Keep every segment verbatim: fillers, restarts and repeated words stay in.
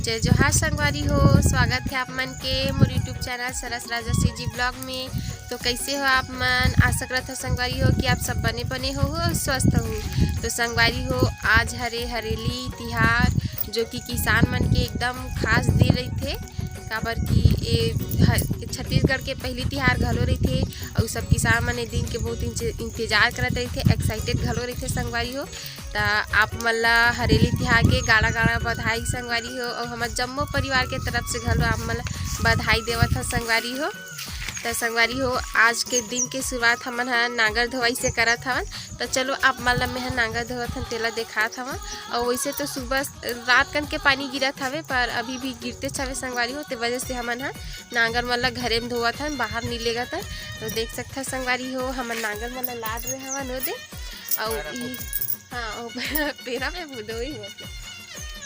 जय जोहार संगवारी हो, स्वागत है आप मन के मोर YouTube चैनल सरस राजा CG ब्लॉग में। तो कैसे हो आप मन? आशा करत हो संगवारी हो कि आप सब बने बने हो, हो अउ स्वस्थ हो। तो संगवारी हो, आज हरे हरेली तिहार, जो कि किसान मन के एकदम खास दिन रहिथे, काबर कि ये ह-, छत्तीसगढ़ के पहली तिहार घलो रहिथे, अउ सब किसान मन ए दिन के बहुत इंत-, इंतजार करत रहिथे, एक्साइटेड घलो रहिथे संगवारी हो। त आप मन ला हरेली तिहार के गाड़ा गाड़ा बधाई संगवारी हो, अउ हमर जम्मो परिवार के तरफ से घलो आप मन ला बधाई देवत हन संगवारी हो। त संगवारी हो, आज के दिन के शुरुआत हमन ह नांगर धोवाई से करत हवन। त चलो आप मन ला मैं ह नांगर धोवत हन तेला देखात हवन। अउ वैसे तो सुबह रात कन के पानी गिरत हवे, पर अभी भी गिरतेच हवे संगवारी हो, ते वजह से हमन ह नांगर मन ला घरे में धोवत हन, बाहर नी लेगत हन। तो देख सकत ह संगवारी हो, हमन नांगर मन ला लाद रहे हवन ओदे। अउ ई हाँ, ओ पेरा में बुदोई होत हे।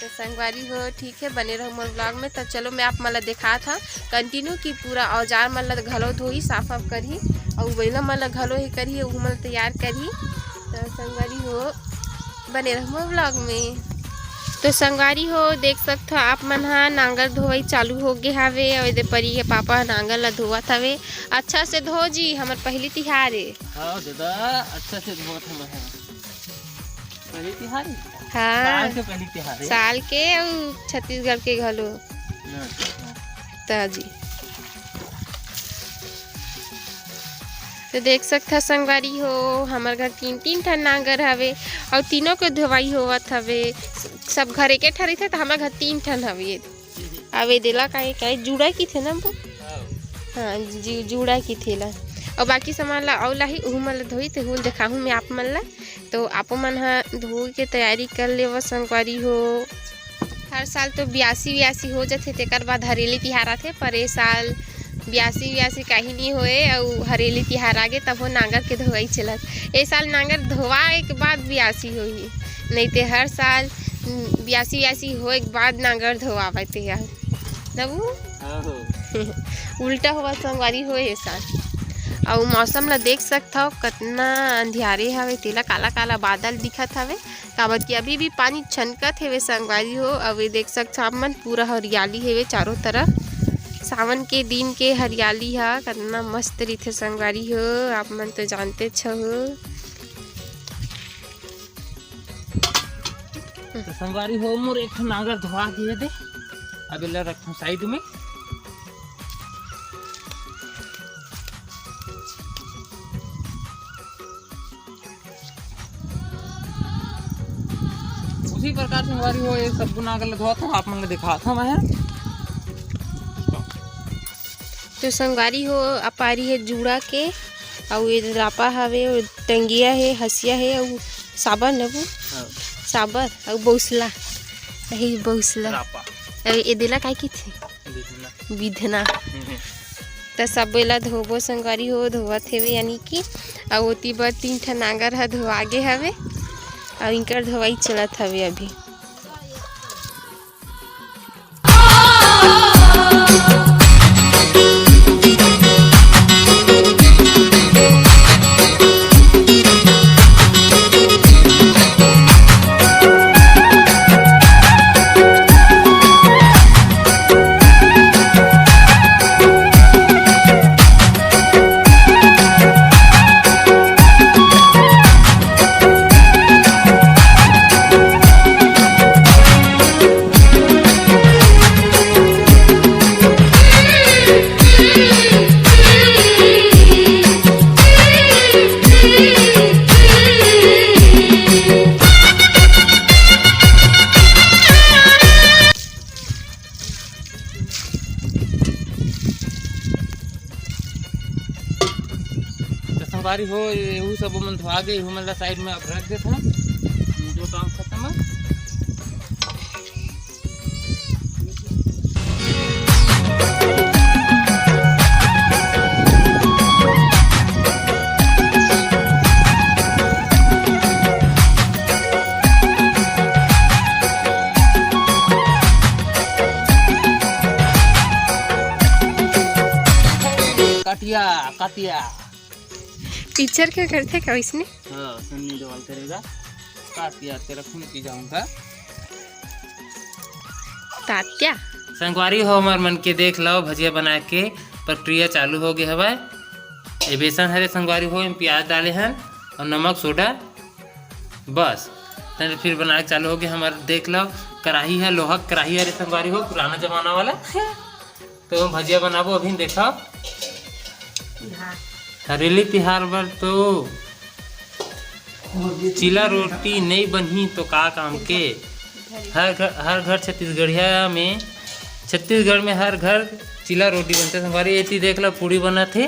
तो संगवारी हो, ठीक है, बने रहो मोर ब्लॉग में। तो चलो, मैं आप मन ला देखात हव कंटिन्यू कि पूरा औजार मन ला घलो धोही, साफ वाफ करही, अउ बैला मन ला घलो हे करही, उहू मन ला तैयार करही। तो संगवारी हो, बने रहो मोर ब्लॉग में। तो संगवारी हो, देख सकत हो आप मन ह, नांगर धोवई चालू हो गे हावे, अउ एदे परी के पापा ह नांगर ला धोवत हवे। अच्छा से धो जी, हमर पहली तिहार ए। हाँ दादा, अच्छा से धोवत हवे। पहली तिहार हे? हाँ। साल के पहली तिहार हे? साल के अउ छत्तीसगढ़ के घलो। अच्छा। त जी। तो देख सकत ह संगवारी हो, हमर घर तीन, तीन ठन नांगर हवे अउ तीनों के धोवाई होवत हवे। सब घर एक ठन रहिथे, त हमर घर तीन ठन हवे। अब ए देला काहे, काहे जुड़ा किथे ना वो? हाँ, जु-, जुड़ा किथे ला। अउ बाकी सामान ला अउ लाही, उहू मन ला धोई, ते हुल देखाहूँ मैं आप मन ला। तो आपो मन ह धोए के तैयारी कर लेवा संगवारी हो। हर साल तो बियासी वियासी हो जथे, तेकर बाद हरेली तिहार आथे, पर ए साल बियासी वियासी काही नी होए, अउ हरेली तिहार आगे तभो नांगर के धोवई चलत। ए साल नांगर धोवाए के बाद बियासी होही, नहीं ते हर साल, उम, बियासी वियासी होए के बाद नांगर धोवावत हे यार। नबू? हाँ हो। उल्टा होवत संगवारी हो ए साल। अउ मौसम ला देख सकत हव, कतना अंधियारे हवे, तेला काला काला बादल दिखत हवे, काबर कि अभी भी पानी छनकत हेवे संगवारी हो। अउ ये देख सकत हव आप मन, पूरा हरियाली हेवे चारों तरफ। सावन के दिन के हरियाली ह कतना मस्त रहिथे संगवारी हो, आप मन तो जानतेच हो। तो संगवारी हो, मोर एक ठन नांगर धोवा गे हे दे, अब एला रखथन साइड में। उसी प्रकार संगवारी हो, ये सब नांगर ला धोवत हूँ, आप मन ला दिखात हूँ मैं। तो संगवारी हो, अपारी हे जूड़ा के, अउ ये रापा हवे, अउ टंगिया हे, हसिया हे, अउ साबर नबू, हाँ। साबर, अउ बौसला, यही बौसला। रापा। अउ ये देला काय किथे? बिधना। बिधना। हम्म। त सब एला धोबो संगवारी हो, धोवत हेवे, यानी कि अउ ओती बर तीन ठन नांगर ह धोवा गे हवे, अउ इनकर धोवाई चलत हवे अभी। तो संगवारी हो, एहू सब मन धोआ गे, एहू मन ला साइड में अब रख देथन। जो काम खत्म है। कटिया, कटिया। पिक्चर क्या करते का इसने? हाँ, सन्नी देओल करेगा। काट दिया, तेरा खून पी जाऊंगा। तात्या। संगवारी हो, हमर मन के देख लो, भजिया बनाए के प्रक्रिया चालू हो गे हवय। ए बेसन हरे संगवारी हो, एम प्याज डाले हन अउ नमक, सोडा, बस। तब फिर बनाए के चालू हो गे हमर। देख लो, कढ़ाई है, लोहा के कढ़ाई हरे संगवारी हो, पुराना जमाना वाला। तो भजिया बनाबो अभी, देखा। हरेली तिहार बर तो चीला रोटी नइ बनही तो का काम के। हर घर, हर घर छत्तीसगढ़िया में, छत्तीसगढ़ में हर घर चीला रोटी बनथे संगवारी। एती देख लो, पूड़ी बनत हे,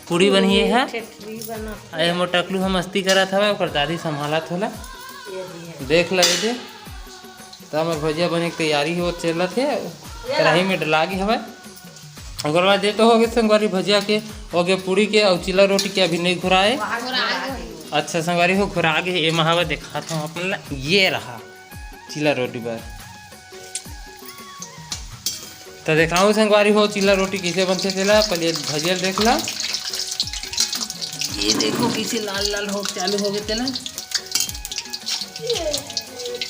पूड़ी बनही है। अरे मोर टकलू ह मस्ती करत हवय, ओकर दादी संभालत होला। देख ल एदे, त हमर भजिया बने के तैयारी हो चलत हे, कढ़ाई में डला गे हवय। ओकर बाद ये तो हो गे संगवारी भजिया के, हो गे पूड़ी के अउ चीला रोटी के अभी नइ घुराए। अच्छा संगवारी हो, घुरा गे, एमा हवय, देखात हंव अपन ला, ये रहा चीला रोटी बर। त देखाहूं संगवारी हो, चीला रोटी कइसे बनथे तेला, पहले भजिया ल देख ला। ये देखो कइसे लाल लाल हो चालू हो गे तेला।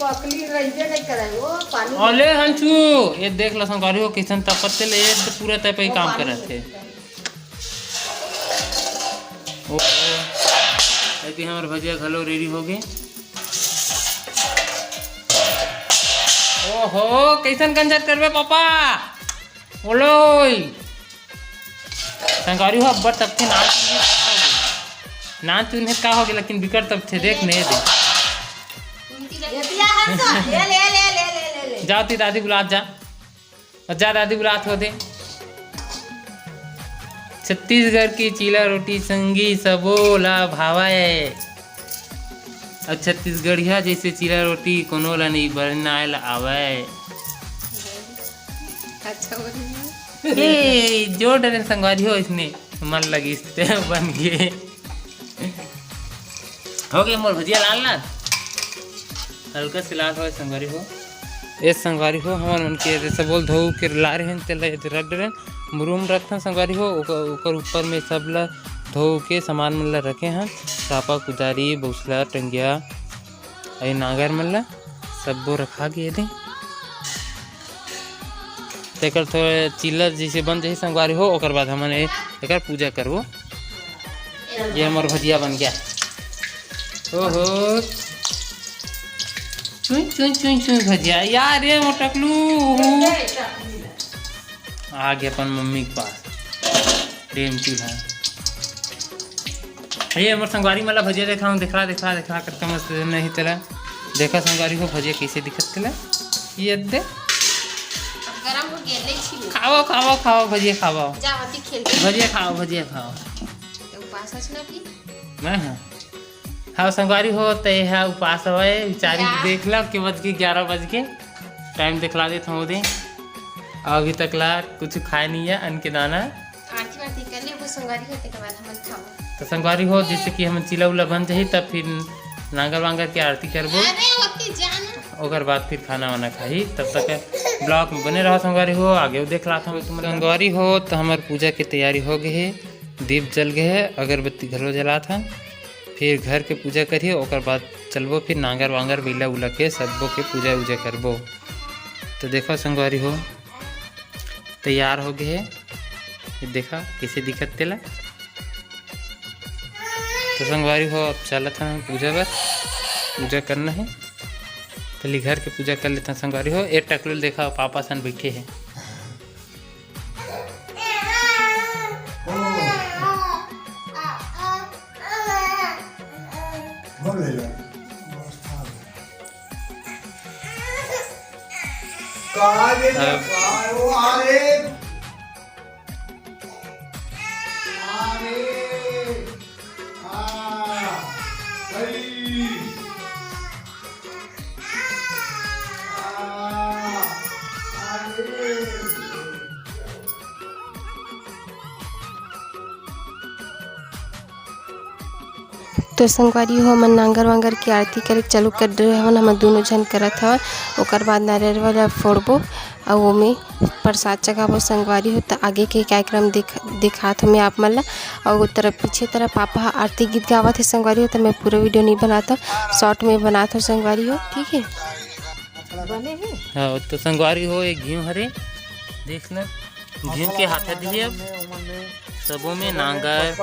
पकली रहिबे नइ करय, वो पानी अले हंचू, ये देख ला संगवारी हो, कइसन तपत तेला, ये तो पूरा तपई काम करत हे। ओहो, अभी हमर भजिया घलो रेडी हो गे। ओहो, कइसन गंजत करबे पापा? ओलोय। संगवारी हो, अब्बड़ तपथे, नान चुन हे का होगे? नान चुन हे का होगे, लेकिन बिकट तपथे, देख ने दे। ये दिया हंस, ले, ले, ले। जाओ ती दादी बुलात जा। अउ जा दादी बुलात होथे। छत्तीसगढ़ की चीला रोटी संगी सबो ला भावय। अउ छत्तीसगढ़िया जइसे चीला रोटी कोनो ला नइ बनाए ला आवय। अच्छा बोल। ए, जो डरे संगवारी हो, इसने मन लगिस ते बन गे। हो गे मोर भजिया लाल लाल, हल्का से लाल होय संगवारी हो। ए संगवारी हो, हमर मन के जैसे बोल धो के ला रहे हैं, तेला ये रख डरे मुरुम रखथन संगवारी हो। ओकर, ओकर ऊपर में सब ला धो के सामान मन ला रखे हैं, सापा, कुदारी, बौसला, टंगिया, अउ नांगर मन ला सब्बो रखा गे दे। तेकर थोड़ा चीला जैसे बन जाही संगवारी हो, ओकर बाद हमन ए-, एकर पूजा करबो। ये हमर भजिया बन गया। ओहो, चुई चुई चुई चुई भजिया यार, ये मोटकलू। आ गया अपन मम्मी के पास प्रेम चूल्हा। ये हमर संगवारी मन ला भजिया देखाऊं, देखा, देखा, देखा, कतका मस्त नहीं तेला। देखा संगवारी हो, भजिया कैसे दिखत तेला। ये दे। अब गरम हो गया, ले छील। खाओ, खाओ, खाओ, भजिया खाओ। जा, अभी खेल। भजिया खाओ, भजिया खाओ। तो उपास है ना भी? मैं हाँ। हाँ संगवारी हो, ते हा उपास हवय, बेचारी या। देख ला के बज के, ग्यारह बज के। टाइम देखला देत हूँ दे। अभी तक ला कुछ खाए नहीं है, अन्न के दाना। आरती वारती कर ले, वो संगवारी हो, तेकर बाद हमन खाबो। तो संगवारी हो, जैसे कि हमन चीला उला बन जाही, तब फिर नांगर वांगर के आरती करबो। अरे, ओके, जा ना। ओकर बाद फिर खाना वाना खाही। तब तक vlog में बने रहा संगवारी हो, आगे देख लात हन तुमन। संगवारी हो, तो हमर पूजा के तैयारी हो गए हे, दीप जल गए हे, अगरबत्ती घलो जलात हन। फिर घर के पूजा करिए, ओकर बाद चलबो फिर नांगर वांगर, बइला उला के सब्बो के पूजा उजा करबो। तो देखो संगवारी हो, तैयार हो गए हे। ये देखा कैसे दिखत तेला। तो संगवारी हो, अब चलत हन पूजा बर, पूजा करना है। पहले घर के पूजा कर लेथन संगवारी हो। ए टकलू ल देखा, पापा सन बैठे हे। का रे, अब का रे, ओ, आ रे। आ रे। आ, हई। तो संगवारी हो, हमन नांगर वांगर के आरती करे के चालू कर डरे हवन। हमन दोनों झन करत हवन। ओकर बाद नारियल वाला फोड़बो अउ ओमे प्रसाद चघाबो संगवारी हो। त आगे के कार्यक्रम देख, देखात हमें आप मन ला। अउ ओ तरफ पीछे तरफ पापा ह आरती गीत गावत हे संगवारी हो। त मैं पूरा वीडियो नहीं बनात हव, शॉर्ट में बनात हव संगवारी हो, ठीक है। बने हे। हाँ, तो संगवारी हो, एक घीव हरे, देख ल, घीव के हाथा दिही। अब सबो में नांगर,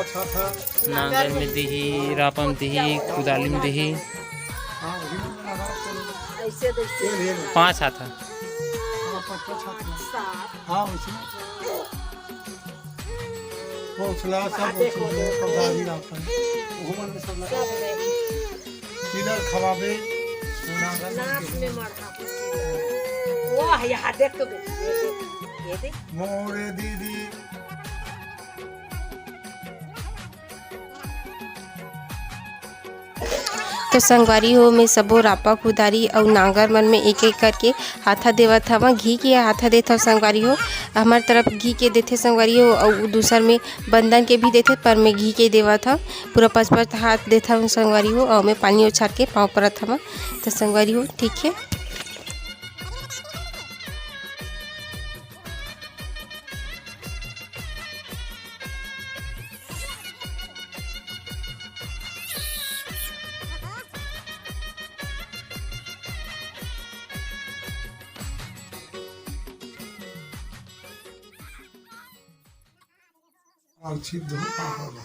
नांगर में दिही, रापा में दिही, कुदाली में दिही। पाँच हाथा। पोछला सब, देखो, देखो। कौदारी रापा। ओहू मन में सब लगा। सब में। चिलर खवाबे, नांगर में नाक में मरहा। वाह, यहाँ देख तो, ये देख, ये देख। मोरे दीदी। तो संगवारी हो, मैं सबो रापा कुदारी अउ नांगर मन में एक एक करके हाथा देवत हवं। घी के हाथा देत हव संगवारी हो, हमर तरफ घी के देथे संगवारी हो, अउ दूसर में बंदन के भी देथे, पर मैं घी के देवत हव। पूरा पचपच हाथ देत हव संगवारी हो, अउ मैं पानी उछार के पाँव परत हवं। तो संगवारी हो, ठीक है। और छिप दो पापा बा।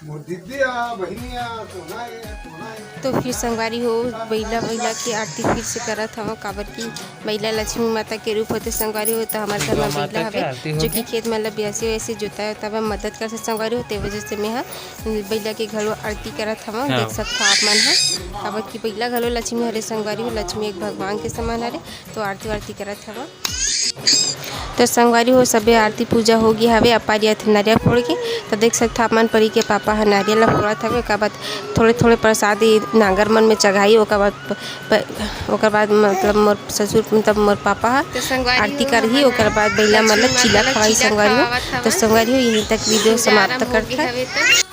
मोर दीदी आ, बहिनी आ, सोना ए, सोना ए। तो फिर संगवारी हो, बइला, बइला के आरती फिर से करत हवं, काबर कि बइला लक्ष्मी माता के रूप होथे संगवारी हो। तो हमर घर में बइला हवे, जो कि खेत में ल बियासी वैसे जोताए, तब मदद करथे संगवारी हो। ते वजह से मैं ह बइला के घलो आरती करत हवं। हाँ। देख सकथव आप मन ह, काबर कि बइला घलो लक्ष्मी हरे संगवारी हो, लक्ष्मी एक भगवान के समान हरे। तो आरती वारती करत हवं। तो संगवारी हो, सबे आरती पूजा हो गे हवे, अपारी आथे नरिया फोड़ के। तो देख सकथव आप मन, परी के पापा ह नारियल ला फोड़त हवे, ओकर बाद थोड़े-थोड़े प्रसाद ये नांगर मन में चघाई, ओकर बाद प-, प-, ओकर बाद मतलब मोर ससुर, मतलब मोर पापा ह तो संगवारी आरती हो, करही, हमन ओकर बाद बइला मन ला लक्ष्मी माता चीला ला खवाई चीला संगवारी हो। खवावत तो हवन। संगवारी हो, यहीं तक वीडियो समाप्त करथन।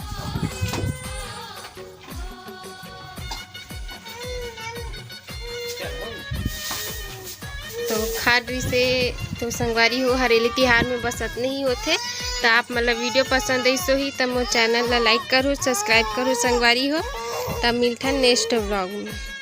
तो खाट रिसे तो संगवारी हो, हरेली तिहार में बस अतने ही होथे। तो आप मन ला वीडियो पसंद आइस होही, त मोर चैनल ला लाइक करू, सब्सक्राइब करू संगवारी हो। तब मिलथन नेक्स्ट व्लॉग में।